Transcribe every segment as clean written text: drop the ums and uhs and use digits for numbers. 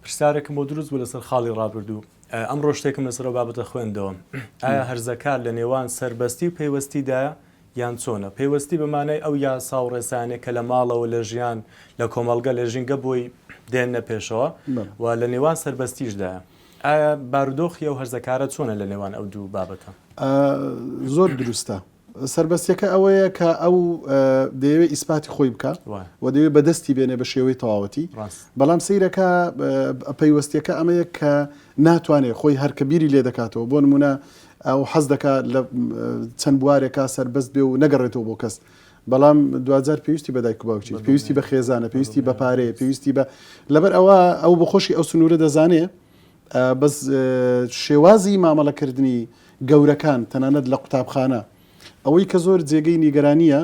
پرسیارێکم بۆ دروست بوو لەسەر خاڵی ڕابردوو، ئەمڕۆ شتێکم لەسەر ئەو بابەتە خوێندەوە، ئایا هەرزەکار لە نێوان سەربەستی و پەیوەستیدایە یان چۆنە؟ پەیوەستی بە مانای ئەو یاسا و ڕێسایانەی کە لە ماڵەوە، لە ژیان، لە کۆمەڵگە، لە ژینگە بۆی دێننە پێشەوە و لە نێوان سەربەستیشدایە. ئایا بارودۆخی ئەو هەرزەکارە چۆنە لە نێوان ئەو دوو بابەتە؟ زۆر دروستە. سەربەستیەکە ئەوەیە کە ئەو دەیەوێت ئیسپاتی خۆی بکا و دەیەوێت بەدەستی بێنێ بە شێوەی تەواوەتی. بەڵام سەیرەکە پەیوەستیەکە ئەمەیە کە ناتوانێت خۆی هەر کە بیری لێ دەکاتەوە بۆ نمونە ئەو حەز دەکا لە چەند بوارێکا سەربەست بێ و نەگەڕێتەوە بۆ کەس بەڵام دواجار پێویستی بە دایک و باوکی پێویستی بە خێزانە پێویستی بە پارەیە پێویستی بە لەبەر ئەوە ئەو بەخۆشی ئەو سنوورە دەزانێ بەس شێوازی مامەڵەکردنی گەورەکان تەنانەت لە قوتابخانە ئەوەی کە زۆر جێگەی نیگەرانییە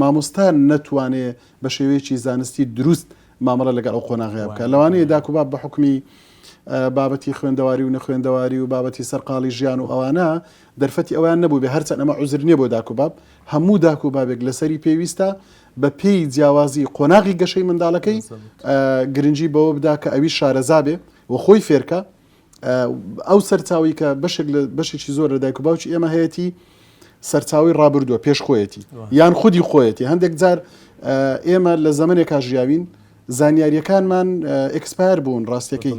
مامۆستا نەتوانێ بە شێوەیەکی زانستی دروست مامەڵە لەگەڵ ئەو قۆناغەیە بکات لەوانەیە داک و باب بە حوکمی بابەتی خوێندەواری و نەخوێندەواری و بابەتی سەرقاڵی ژیان و ئەوانە دەرفەتی ئەویان نەبوو بێ هەرچەند ئەمە عوزر نییە بۆ داک و باب هەموو داک و بابێک لەسەری پێویستە بە پێی جیاوازی قۆناغی گەشەی منداڵەکەی گرنگی بەوە بدا کە ئەوی شارەزا بێ و خۆی فێرکە ئەو سەرچاوی کە بەشێک لە بەشێکی زۆر لە دایک و باوکی ئێمە هەیەی سەرچاوی ڕابردووە پێش خۆیەتی یان خودی خۆیەتی هەندێک جار ئێمە لە زەمنێکا ژیاوین زانیاریەکانمان expire بوون ڕاستەکەی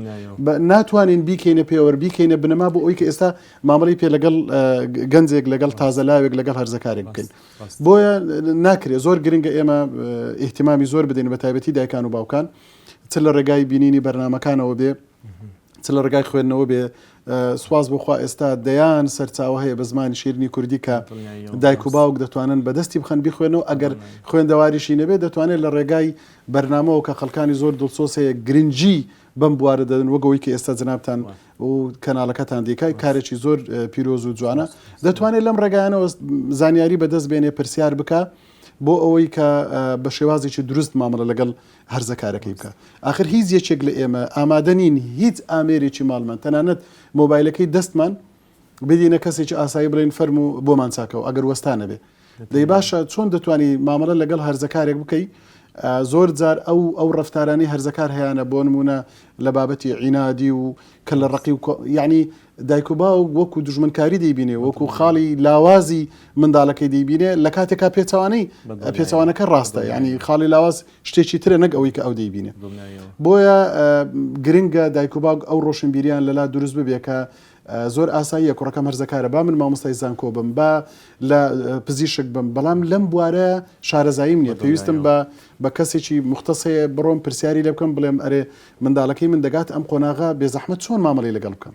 ناتوانین بیکەینە پێوەر بیکەینە بنەما بۆ ئەوی کە ئێستا مامەڵی پێ لەگەڵ گەنجێک لەگەڵ تازە لاوێک لەگەڵ هەرزەکارێک بکەین بۆیە ناکرێت زۆر گرنگە ئێمە ئیهتیمامی زۆر بدەین بە تایبەتی دایکان و باوکان چ لە ڕێگای بینینی بەرنمەکانەوە بێ چ لە ڕێگای خوێندنەوە بێ سواز بۆ خوا ئێستا دەیان سەرچاوە هەیە بە زمانی شیرنی کوردی کە دایک و باوک دەتوانن بەدەستی بخەن بیخوێنەوە ئەگەر خوێندەواریشی نەبێت دەتوانێت لە ڕێگای بەرنامەوە کە خەڵکانی زۆر دڵسۆز هەیە گرنگی بەم بوارە دەدەن وەک ئەوەی کە ئێستا جەنابتان و کەناڵەکەتان دیکای کارێکی زۆر پیرۆز و جوانە دەتوانێت لەم ڕێگایانەوە زانیاری بەدەست بێنێ پرسیار بکە بۆ ئەوەی کە بە شێوازێکی دروست مامەڵە لەگەڵ هەرزەکارەکەی بکە ئاخر هیچ یەکێک لە ئێمە ئامادە نین هیچ ئامێرێکی ماڵمان تەنانەت مۆبایلەکەی دەستمان بدینە کەسێکی ئاسایی بڵێن فەرموو بۆمان چاکەوە ئەگەر وەستا نەبێ دەی باشە چۆن دەتوانی مامەڵە لەگەڵ هەرزەکارێک بکەی زۆر جار ئەو ئەو ڕفتارانی هەرزەکار هەیەە بۆ نمونە لە بابەتی عینادی و کە لە ڕقی و یعنی دایک و باوک وەکو دوژمنکاری دەیبینێ وەکو خاڵی لاوازی منداڵەکەی دەیبینێ لە کاتێکا پێچەوانەی پێچەوانەکە ڕاستە یعنی خاڵی لاواز شتێکی ترە نەک ئەوەی کە ئەو دەیبینێ بۆیە گرنگە دایک و باوک ئەو ڕۆشنبیریان لەلا دروست ببێ کە زۆر ئاساییە کوڕەکەم هەرزەکارە با من مامۆستای زانکۆ بم با لە پزیشک بم بەڵام لەم بوارە شارەزاییم نییە پێویستم بە بە کەسێکی مختص هەیە بڕۆم پرسیاری لێ بکەم بڵێم ئەرێ منداڵەکەی من دەگات ئەم قۆناغە بێزەحمەت چۆن مامەڵەی لەگەڵ بکەم.